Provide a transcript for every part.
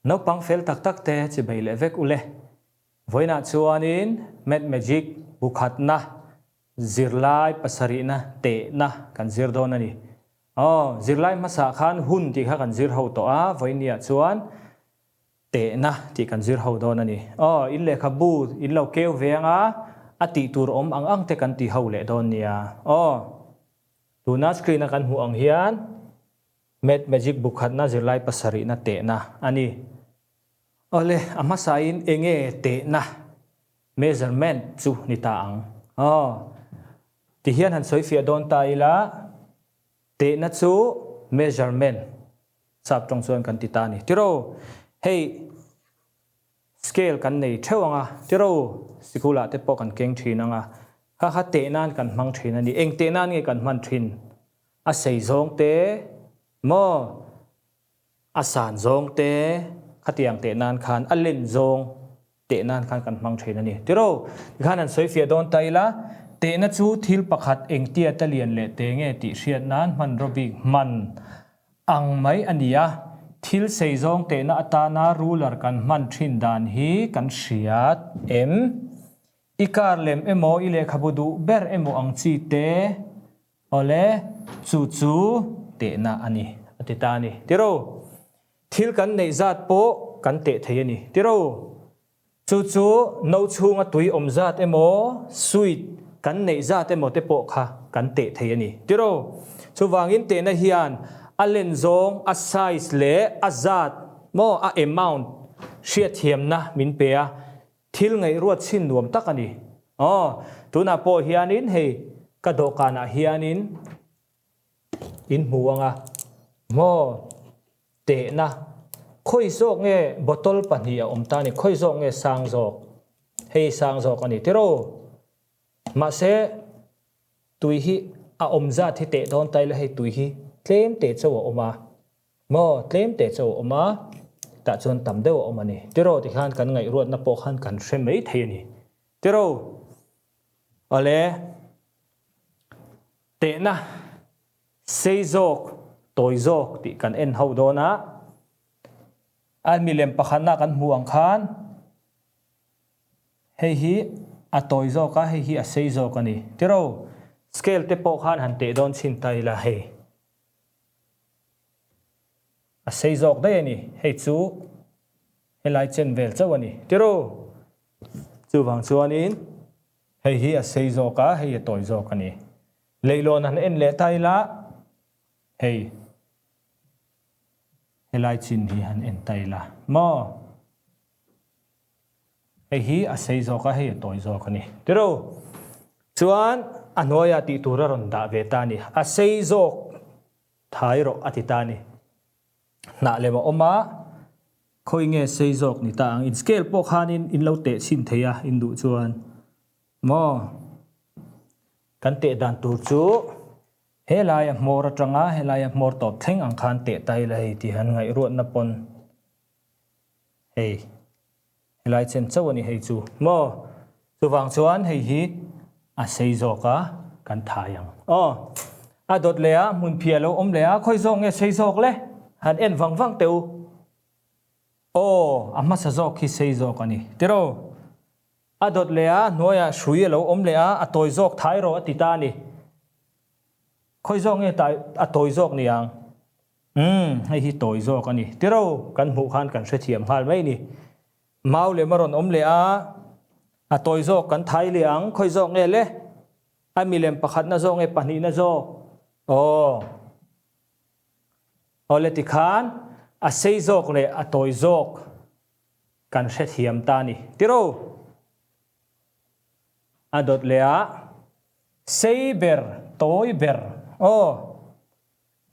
Naupang fel tak tak te chi bei leh vek ule. Vawiinah chuanin Math Magic bu khatna zirlai pasarihna tehna kan zir dawn a ni. Aw, zirlai hmasa khan hun tih kha kan zir ho tawh a, vawiinniah chuan tehna tih kan zir ho dawn a ni. Aw, in lehkhabu in lo keu ve anga a tih tur awm ang ang te kan ti ho leh dawn nia. Aw, tuna screen a kan hmuh ang hian Math Magic bu khatna zirlai pasarihna tehna a ni. Awle, a hmasain enge tehna, measurement, chu ni ta ang? Aw, tihian han sawifiah dawn ta ila, tehna chu measurement sap tawng chuan kan ti ta a ni. Tiro, hei scale kan nei theuh ang a, tiro, sikulah te pawh kan keng thin ang a, kha kha teh nan kan hmang thin a ni. Eng teh nan nge kan hman thin? A sei zawng te maw? A san zawng te khatiang teh nan khan a len zawng teh nan khan kan hmang thin a ni. Tiro, tikhan han sawi fiah dawn ta ila, tehna chu thil pakhat engtia ta lian leh te nge tih hriat nan hmanraw bik hman ang mai a ni a, thil sei zawng tehna atana ruler kan hman thin dan hi kan hriat em? I car lem emaw i lehkhabu duh ber emaw ang chi te Awle, chu chu tehna a ni, a ti ta a ni. Tiro, thil kan neih zat pawh kan teh thei a ni. Tiro, chu chu no chhunga tui awm zat emaw, sweet kan neih zat emaw te pawh kha kan teh thei a ni. Tiro, chuvangin tehna hian a len zawng, a size leh a zat maw, a amount hriatthiamna min pe a, Thil ngaihruat chhin nuam tak a ni. Aw, tunah pawh hianin hei ka dawhkanah hianin in hmu ang a, maw tehna khawi zawk nge bottle pahnih a awm ta a ni, khawi zawk nge sang zawk, hei sang zawk a ni tiraw? Mahse, tui hi a awm zat hi teh dawn ta ila hei tui hi tlem teh chauh a awm a. Maw, tlem te chu a awm a, tah chuan tam deuh a awm a ni. Tiraw tikhan kan ngaihruatna pawh khan kan hre mai thei a ni. Tiraw, awle, tehna sei zawk, tawi zawk tih kan en ho dawn a, a milem pakhatna kan hmuh ang khan hei hi a tawi zawk a, hei hi a sei zawk a ni. Tiraw, scale te pawh khan han teh dawn chhin ta ila hei. A sei zawk daih a ni, hei chu helai chen vel chauh a ni. Tiru! Chuvang chuanin hei hi a sei zawk a, hei a tawi zawk a ni. Leihlawn han en leh ta ila, hei helai chin hi han en ta ila maw? Hei hi a sei zawk a, hei a tawi zawk a ni. Tiru! Chuan a hnuaiah tih tur a rawn dah ve ta a ni. A sei zawk thai rawh a ti ta a ni. Hnah lem a awm a, khawi nge sei zawk ni ta ang. In scale pawh khanin in lo teh chhin thei a, in duh chuan maw? Kan teh dan tur chu helaia hmawr atanga helaia hmawr tawp thleng ang khan teh ta ila hei tih han ngaihruatna pawn Hei, helai chen chauh a ni hei chu maw? Chuvang chuan hei hi a sei zawk a, kan thai ang. Aw, a dawt leh a, hmun phiah lo awm leh a, khawi zawk nge sei zawk le? Han en vang vang teh u. Aw, a hmasa zawk hi sei zawk a ni, tiraw? A dawt leh a, hnuaiah hrui a lo awm leh a, a tawi zawk thai rawh a ti ta a ni. Khawi zawk nge a tawi zawk ni ang? Umm, hei hi tawi zawk a ni. Tiro, kan hmuh khan kan hrethiam nghal mai ni. Mau lem a rawn awm leh a, a tawi zawk kan thai leh ang, khawi zawk nge le? A milem pakhatna zawk nge pahnihna zawk? Aw. Aw le tikhan, a sei zawk leh a tawi zawk kan hrethiam ta ni. Tiro, a dawt leh a, sei ber, tawi ber, aw.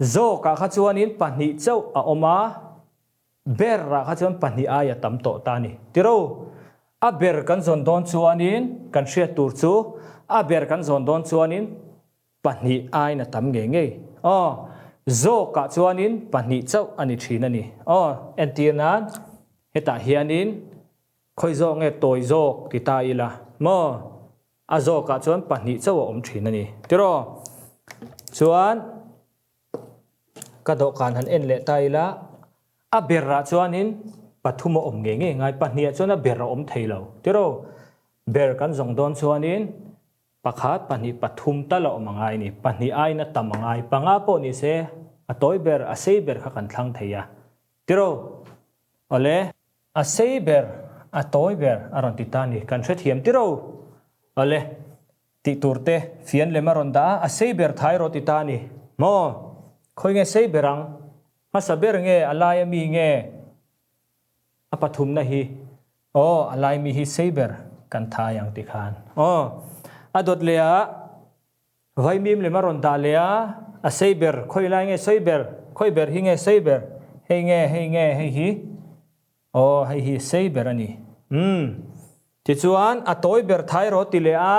Zawkah kha chuanin pahnih chauh a awm a, berah kha chuan pahnih aia tam tawh ta a ni. Tiro, a ber kan zawn dawn chuanin kan hriat tur chu a ber kan zawn dawn chuanin pahnih aiin a tam ngei ngei. Aw, zawkah chuanin pahnih chauh a ni thin a ni. Aw, entir nan hetah hianin khawi zawk nge tawi zawk ti ta ila maw? A zawkah chuan pahnih chauh a awm thin a ni. Tiraw? Chuan ka dawhkan han en leh ta ila, a berah chuanin Pathum a awm ngei ngei ngai, pahniha chuan a ber a awm thei lo. Tiraw? Ber kan zawng dawn chuanin pakhat, pahnih, pathum tal a awm a ngai a ni. Pahnih aiin a tam a ngai. Panga pawh ni se a tawi ber, a sei ber kha kan thlang thei a. Tiraw? Awle. A sei ber, a tawi ber a rawn ti ta a ni. Kan hrethiam tiraw? Awle. Tih tur te fian lem a rawn dah a, a sei ber thai rawh ti ta a ni. Maw? Khawi nge sei ber ang? Hmasa ber nge a laia mi nge a pathumna hi? Aw, a lai mi hi sei ber kan thai ang ti khan. Aw, a dawt leh ah vaimim lem a rawn dah leh a, a sei ber, khawi lai nge sei ber, khawi ber hi nge sei ber, hei nge, hei nge, hei hi. Aw, hei hi sei ber a ni. Umm. Tichuan, a tawi ber thai rawh ti leh a,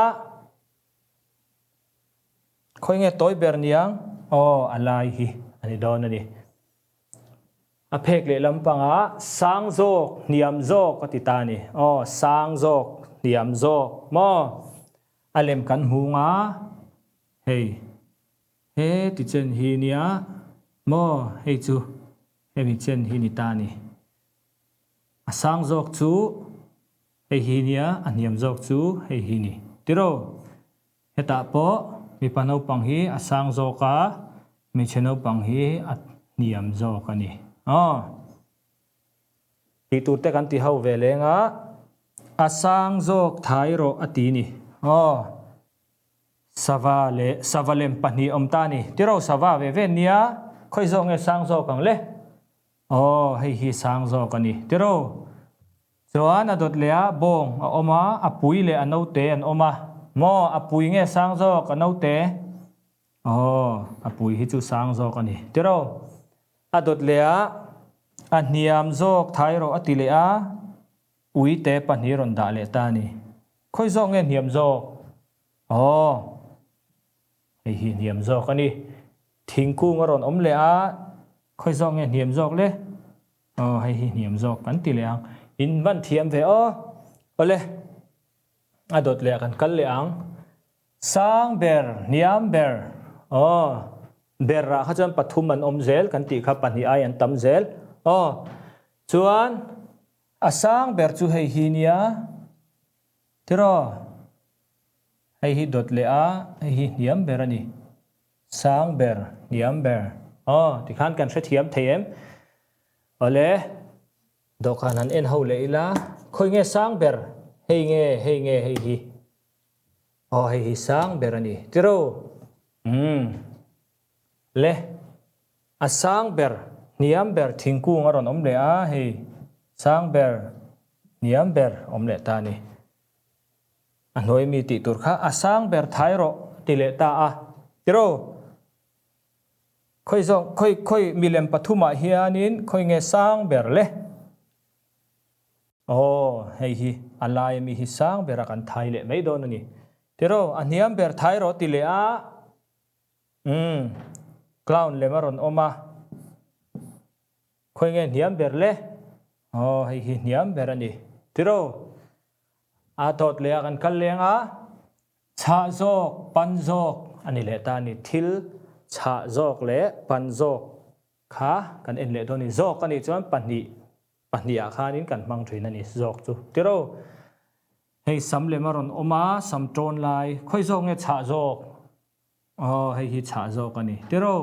khawi nge tawi ber niang? Aw, a lai hi a ni dawn a ni. A phek leh lampangah sang zawk, hniam zawk a ti ta a ni. Aw, sang zawk, hniam zawk maw? A lem kan hmu nga, hei, he ti chen hi nia maw? Hei chu hemi chen hi ni ta a ni. A sang zawk chu hei hi nia, a hniam zawk chu hei hi ni. Tiraw? Hetah pawh mipa naupang hi a sang zawk a, hmeichhe naupang hi a hniam zawk a ni. Aw. Tih tur te kan ti ho ve leng a, a sang zawk thai rawh a ti ni. Aw. Sava leh sava lem pahnih awm ta a ni. Tiraw sava ve ve nia, khawi zawk nge sang zawk ang le? Aw, hei hi sang zawk a ni. Tiraw? Chuan a dawt leh ah bawng a awm a, a pui leh a naute an awm a. Maw, a pui nge sang zawk, a naute? Aw, a pui hi chu sang zawk a ni. Tiraw? A dawt leh ah a hniam zawk thai rawh a ti leh a, uite pahnih rawn dah leh ta a ni. Khawi zawk nge hniam zawk? Aw. Hei hi hniam zawk a ni. Thingkung a rawn awm leh a, khawi zawk nge hniam zawk le? Aw, hei hi hniam zawk kan ti leh ang. In van thiam ve aw. Awle, a dawt leh ah kan kal leh ang. Sang ber, hniam ber. Aw, ber ah kha chuan pathum an awm zel kan tih kha pahnih ai an tam zel. Aw, chuan a sang ber chu hei hi nia. Tiraw? Hei hi dawt leh a, hei hi hniam ber a ni. Sang ber, hniam ber. Aw, tikhan kan hrethiam thei em? Awle, dawhkan han en ho leh ila, khawi nge sang ber? Hei nge, hei nge, hei hi. Aw, hei hi sang ber a ni. Tiraw? Umm. Le, a sang ber, hniam ber thingkung a rawn awm leh a, hei, sang ber, hniam ber awm leh ta a ni. A hnuai mi tih tur kha a sang ber thai rawh ti leh ta a. Tiraw? Khawi zawk, khawi, khawi milem pathumah hianin khawi nge sang ber le? Aw, hei hi a lai ami hi sang bera kan thai leh mai dawn a ni. Tiraw? A hniam ber thai rawh ti leh a. Umm, clown lem a rawn awm a. Khawi nge hniam ber le? Aw, hei hi hniam ber a ni. Tiraw? A dawt leh ah kan kal leng a, chhah zawk, pan zawk a ni leh ta a ni. Thil chhah zawk leh pan zawk kha kan en leh dawn a ni. Zawk a nih chuan pahnih, pahnih ah khanin kan hmang thin a ni zawk chu. Tiraw? Hei sam lem a rawn awm a, sam tawn lai, khawi zawk nge chhah zawk? Aw, hei hi chhah zawk a ni. Tiraw?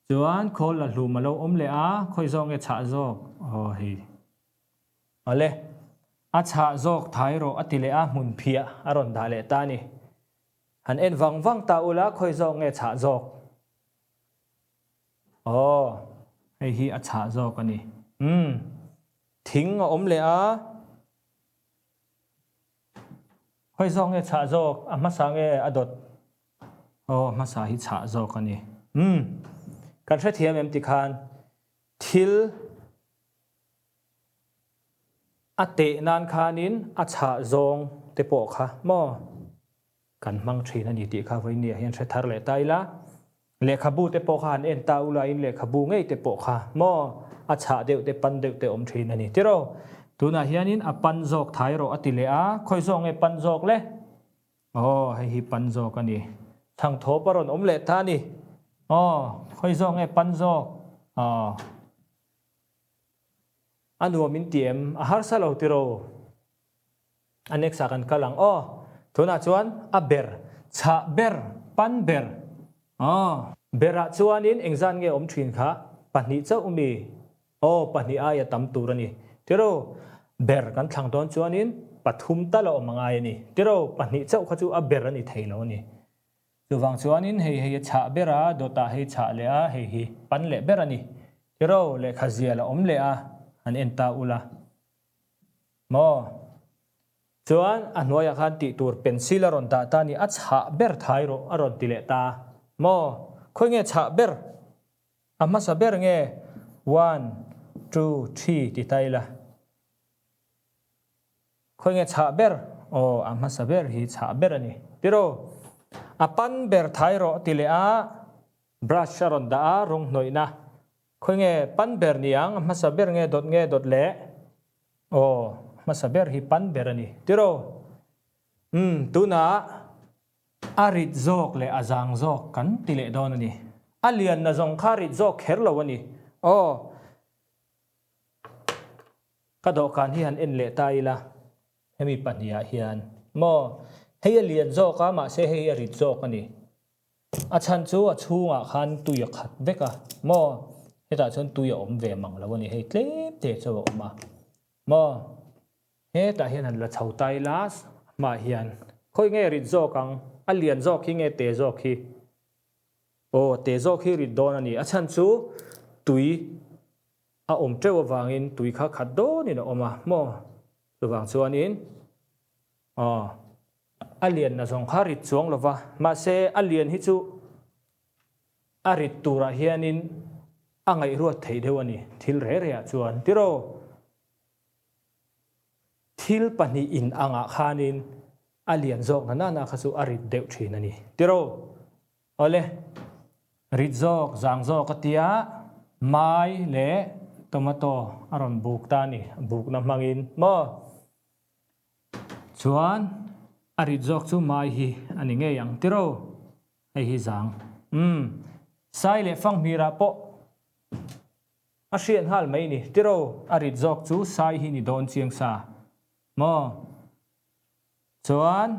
Chuan khawl la hlum a lo awm leh a, khawi zawk nge chhah zawk? Aw, hei. Awle, a chhah zawk thai rawh a ti leh a, hmun phiah a rawn dah leh ta a ni. Han en vang vang ta ula, khawi zawk nge chhah zawk? Aw, hei hi a chhah zawk a ni. Umm, thing a awm leh a. Khawi zawk nge chhah zawk? A hmasa nge a dawt? Aw, a hmasa hi chhah zawk a ni. Umm, kan hrethiam em tikhan thil. A teh nan khanin a chhah zawng te pawh kha maw kan hmang thin a ni tih kha vawinia hian hre thar leh ta ila. Lehkhabu te pawh kha han en ta ula in lehkhabu ngei te pawh kha maw a chhah deuh te pan deuh te awm thin a ni tiraw. Tunah hianin a pan zawk thai rawh a ti leh a, khawi zawk nge pan zawk le? Aw hei hi pan zawk a ni. Thangthawp a rawn awm leh ta a ni. Aw khawi zawk nge pan zawk? Aw. A nuam in ti em? A harsa lo tiraw? A next ah kan kal ang aw. Tunah chuan a ber, chhah ber, pan ber. Aw. Berah chuanin engzat nge awm thin kha? Pahnih chauh mi? Aw, pahnih aia tam tur a ni. Tiraw? Ber kan thlang dawn chuanin pathum tal a awm a ngai a ni. Tiraw? Pahnih chauh kha chu a ber a ni thei lo a ni. Chuvang chuanin hei hei a chhah ber a, dawtah hei chhah leh a, hei hi pan leh ber a ni. Tiraw? Lehkha zial a awm leh a, han en ta ula. Maw? Chuan a hnuaiah khan tih tur pencil a rawn dah ta ni, a chhah ber thai rawh a rawn ti leh ta. Maw? Khawi nge chhah ber? A hmasa ber nge? One, two, three ti ta ila. Khawi nge chhah ber? Aw, a hmasa ber hi chhah ber a ni. Tiraw? A pan ber thai rawh ti leh a, brush a rawn dah a, rawng hnawihna. Khawi nge pan ber ni ang? A hmasa ber nge dawt nge dawt leh? Aw, hmasa ber hi pan ber a ni. Tiraw? Umm, tunah a rit zawk leh a zang zawk kan ti leh dawn a ni. A lianna zawng kha rit zawk kher lo a ni. Aw, ka dawhkan hi han en leh ta ila, hemi pahnihah hian maw? Hei a lian zawk a, mahse hei hi a rit zawk a ni. A chhan chu a chhungah khan tui a khat vek a maw? Hetah chuan tui a awm ve mang lo a ni, hei tlem te chu a awm a maw? Hetah hian han la chho ta ila hmaah hian khawi nge rit zawk ang? A lian zawk hi nge te zawk hi? Aw te zawk hi rit dawn a ni, a chhan chu tui a awm teuh avangin tui kha khat dawnin a awm a maw? Chuvang chuanin aw. A lian na zawng kha rit chuang lo va, mahse a lian hi chu a rit turah hianin a ngaihruat theih deuh a ni, thil re reah chuan. Tiraw, thil pahnih in angah khanin a lian zawk na nana kha chu a rit deuh thin a ni. Tiraw, awle, rit zawk, zang zawk a tia, mai leh tomato a rawn buk ta a ni, bukna hmangin maw? Chuan a rit zawk chu mai hi a ni ngei ang tiraw? Hei hi zang. Umm. Sai leh fanghmirah pawh a hriat nghal mai ni tiraw? A rit zawk chu sai hi ni dawn chiang sa maw? Chuan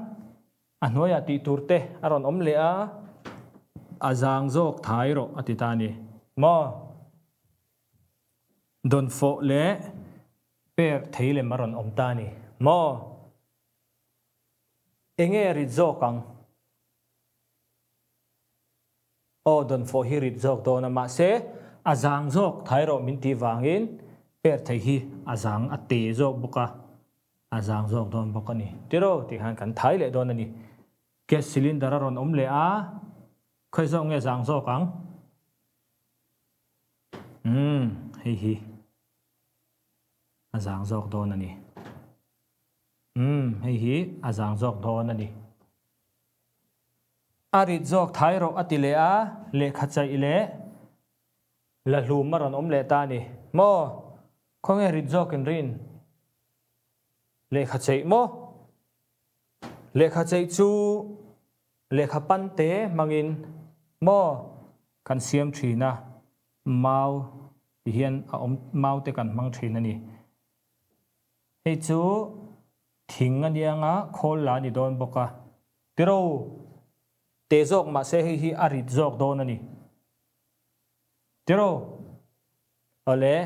a hnuaiah tih tur te a rawn awm leh a, a zang zawk thai rawh a ti ta a ni maw? Dawnfawh leh per thei lem a rawn awm ta a ni maw? Enge rit zawk ang? Aw, dawnfawh hi rit zawk dawn a, mahse a zang zawk thai rawh min tih vangin per thei hi a zang a te zawk bawk a, a zang zawk dawn bawk a ni. Tiraw tih khan kan thai leh dawn a ni. Gas cylinder a rawn awm leh a, khawi zawk nge zang zawk ang? Umm, hei hi a zang zawk dawn a ni. Umm, hei hi a zang zawk dawn a ni. A rit zawk thai rawh a ti leh a, lehkha chaih leh la hlum a rawn awm leh ta a ni. Maw? Khawnge rit zawk in rin? Lehkha chaih maw? Lehkha chaih chu Lehkha pante hmangin maw kan siam thin a, mau ti hian a awm mau te kan hmang thin a ni. Hei chu thing a niang a, khawl la a ni dawn bawk a. Tiro te zawk mahse hei hi a rit zawk dawn a ni. Tiro awle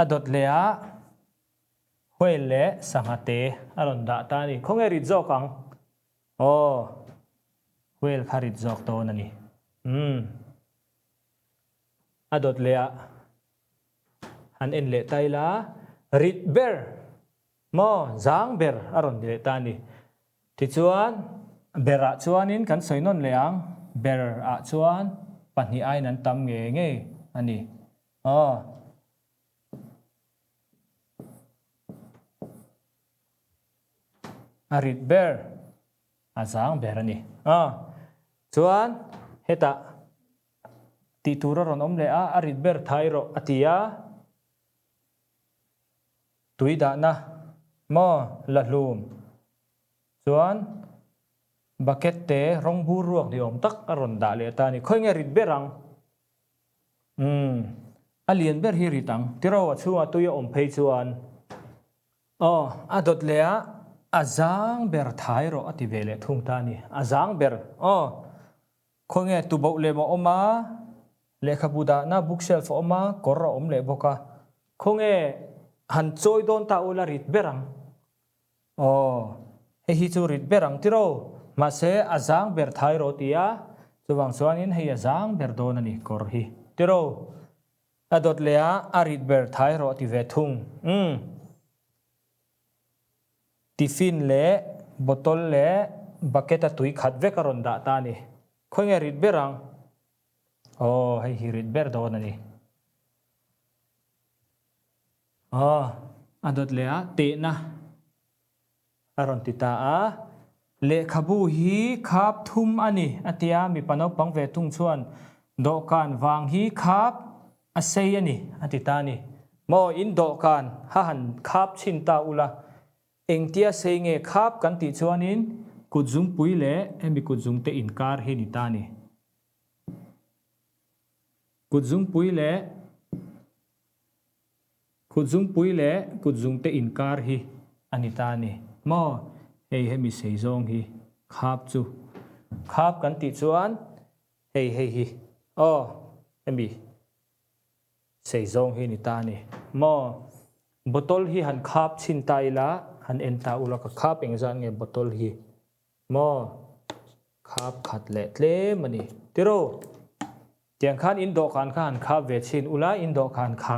a dawt leh a whale leh sangha te a rawn dah ta a ni. Khawnge rit zawk ang? Aw, whale kha rit zawk dawn a ni. Umm. A dawt leh ah han en leh ta ila, rit ber maw zang ber a rawn ti leh ta a ni. Tichuan, ber ah chuanin kan sawi nawn leh ang, ber ah chuan pahnih aiin an tam ngei ngei a ni. Aw. A rit ber, a zang ber a ni. A, chuan hetah tih tur a rawn awm leh a, a rit ber thai rawh a ti a, tui dahna maw la hlum chuan bucket te rawng bur ruak ni awm tak a rawn dah leh ta a ni. Khawi nge rit ber ang? Umm. A lian ber hi rit ang. Tiraw, a chhungah tui a awm phei chuan aw, a dawt leh a, a zang ber thai rawh a ti ve leh thung ta a ni. A zang ber aw, khawnge tuboh lem a awm a, lehkhabu dahna bookshelf a awm a, kawr a awm leh bawk a. Khawnge han chawi dawn ta ula rit ber ang. Aw, hei hi chu rit ber ang tiraw, mahse a zang ber thai rawh ti a, chuvang chuanin hei a zang ber dawn a ni kawr hi tiraw. A dawt leh a, a rit ber thai rawh ti ve thung. Umm. Tiffin leh bottle leh bucket a tui khat vek a rawn dah ta a ni. Khawi nge rit ber ang? Aw, hei hi rit ber dawn a ni. Aw, a dawt leh a, tehna a rawn ti ta a. Lehkhabu hi khap thum a ni, a ti a, mipa naupang ve thung chuan dawhkan vang hi khap a sei a ni, a ti ta a ni. Maw, in dawhkan ha han khap chhin ta ula, engtia sei nge khap kan tih chuanin kutzungpui leh hemi kutzungte inkar hi ni ta a ni. Kutzungpui leh Kutzungpui leh kutzungte inkar hi a ni ta a ni maw? Hei hemi sei zawng hi khap chu khap kan tih chuan hei hei hi aw hemi sei zawng hi ni ta a ni maw? Bottle hi han khap chhin ta ila han en ta ula ka khap engzat nge bottle hi Maw? Khap khat leh tlem a ni. Tiraw? Tiang khan in dawhkan kha han khap ve chhin ula, in dawhkan kha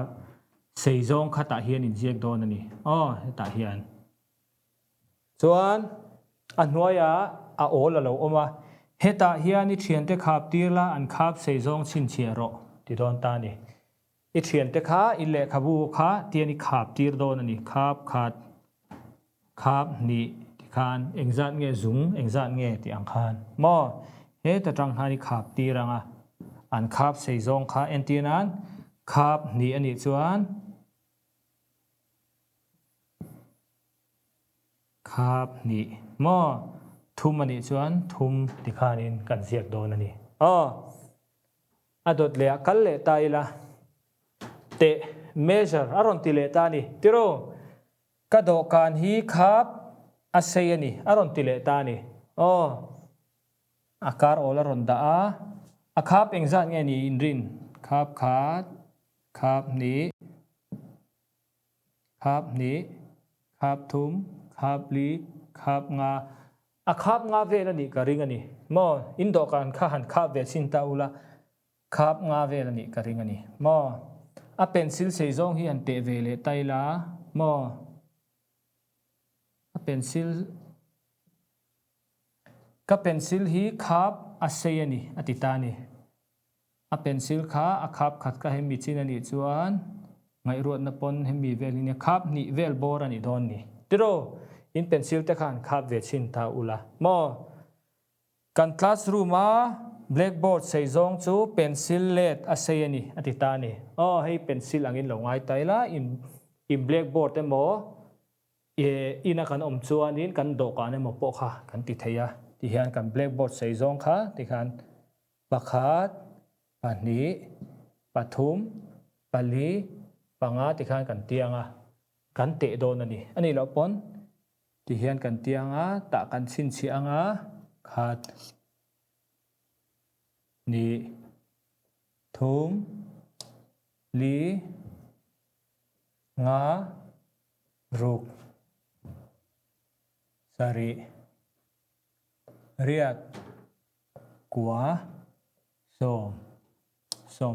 sei zawng kha tah hian in ziak dawn a ni. Aw, hetah hian. Chuan, a hnuaiah a awl a lo awm a, hetah hian i thiante khap tir la, an khap sei zawng chhinchhiah rawh ti dawn ta a ni. I thiante kha i lehkhabu kha tian i khap tir dawn a ni. Khap khat, khap hnih ti khan engzat nge zung, engzat nge tih ang khan maw? Heta tang khan i khap tir ang a, an khap sei zawng kha entir nan khap hnih a nih chuan khap hnih maw? Thum a nih chuan thum ti khanin kan ziak dawn a ni. Aw. A dawt leh ah kal leh ta ila teh measure a rawn ti leh ta a ni. Tiraw, ka dawhkan hi khap a sei a ni a rawn ti leh ta a ni. Aw, a kar awl a rawn dah a, a khap engzat nge ni inrin? Khap khat, khap hnih. Khap hnih, khap thum, khap li, khap nga. A khap nga vel a nih ka ring a ni. Maw, in dawhkan kha han khap ve chhin ta ula, khap nga vel a nih ka ring a ni. Maw, a pencil sei zawng hi han teh ve leh ta ila, maw, a pencil, ka pencil hi khap a sei a ni, a ti ta a ni. A pencil kha a khap khat kha hemi chin a nih chuan ngaihruatna pawn hemi vel hi nia khap hnih vel bawr a nih dawn ni. Tiraw, in pencil te khan khap ve chhin ta ula maw? Kan classroom a blackboard sei zawng chu pencil let a sei a ni a ti ta a ni. Aw hei pencil angin lo ngai ta ila in in blackboard emaw ina kan awm chuanin kan dawhkan emaw pawh kha kan ti thei a tihian kan blackboard sei zawng kha tikhan Pakhat, pahnih, pathum, pali, panga tikhan kan tiang a, kan teh dawn a ni. A nih loh pawn tihian kan tiang a, tah kan chhinchhiah ang a, khat, hnih, thum, li, nga, ruk, sarih, riat, Kua, sawm,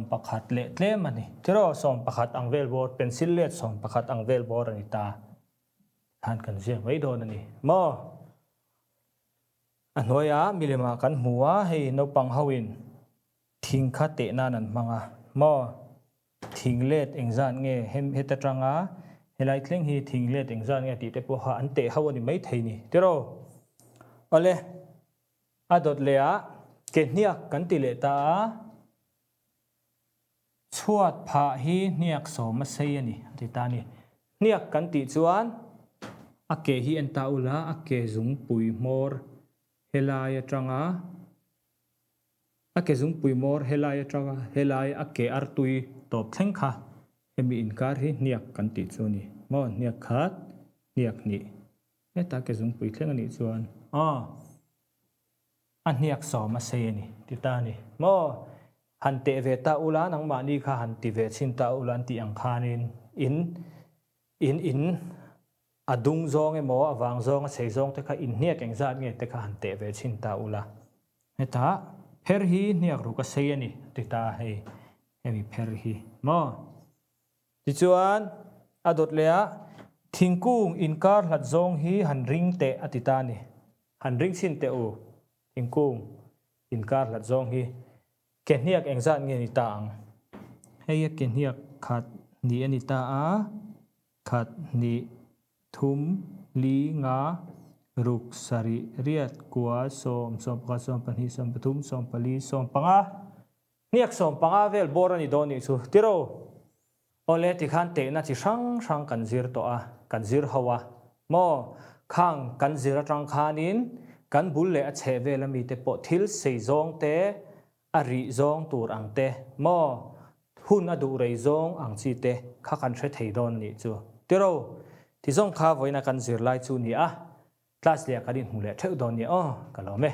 11 leh tlem a ni. Tiraw, 11 ang vel bawr, pencil let 11 ang vel bawr a ni ta. Khan kan ziak mai dawn a ni maw? A hnuaiah milema kan hmu a, hei naupang hoin thing kha teh nan an hmang a maw? Thing let engzat nge heta tanga helai thleng hi thing let engzat nge tih te pawh kha an teh ho a ni maithei ni. Tiraw? Awle. A dawt leh ah ke hniak kan ti leh ta a, chhuat phah hi hniak sawm a sei a ni a ti ta a ni. Hniak kan tih chuan a ke hi en ta ula, a ke zungpui hmawr helai atanga. A ke zungpui hmawr helai atanga helai a ke artui tawp thleng kha hemi inkar hi hniak kan tih chu a ni maw? Hniak khat, hniak hnih. Heta ke zungpui thleng a nih chuan aw a hniak sawm a sei a ni ti ta a ni maw? Han teh ve ta ula nangmahni kha han ti ve chhin ta ula an tih ang khanin in in in A dung zawng emaw, a vang zawng, a chei zawng te kha inhniak engzat nge te kha han teh ve chhin ta ula. Hetah pher hi hniak ruk a sei a ni a ti ta hei, hemi pher hi maw? Tichuan a dawt leh a, thingkung inkar hlat zawng hi han ring teh a ti ta a ni. Han ring chhin teh u, thingkung inkar hlat zawng hi ke hniak engzat nge ni ta ang? Hei a ke hniak khat hnih a ni ta a. Khat, hnih, thum, li, nga, ruk, sarih, riat, kua, sawm, sawmpakhat, sawmpahnih, sawmpathum, sawmpali, sawmpanga. Hniak sawmpanga vel bawr a ni dawn nih chu. Tiro! Awle, tikhan tehna chi hrang hrang kan zir tawh a, kan zir ho a. Maw? Khang kan zir atang khanin kan bul leh a chheh vel amite pawh thil sei zawng te, A rih zawng tur ang te maw? Hun a duh rei zawng ang chi te kha kan hre thei dawn a nih chu. Tiro, ti zawng kha vawiina kan zirlai chu ni a, class leh ah kan inhmu leh theuh dawn nia aw, ka lawm e.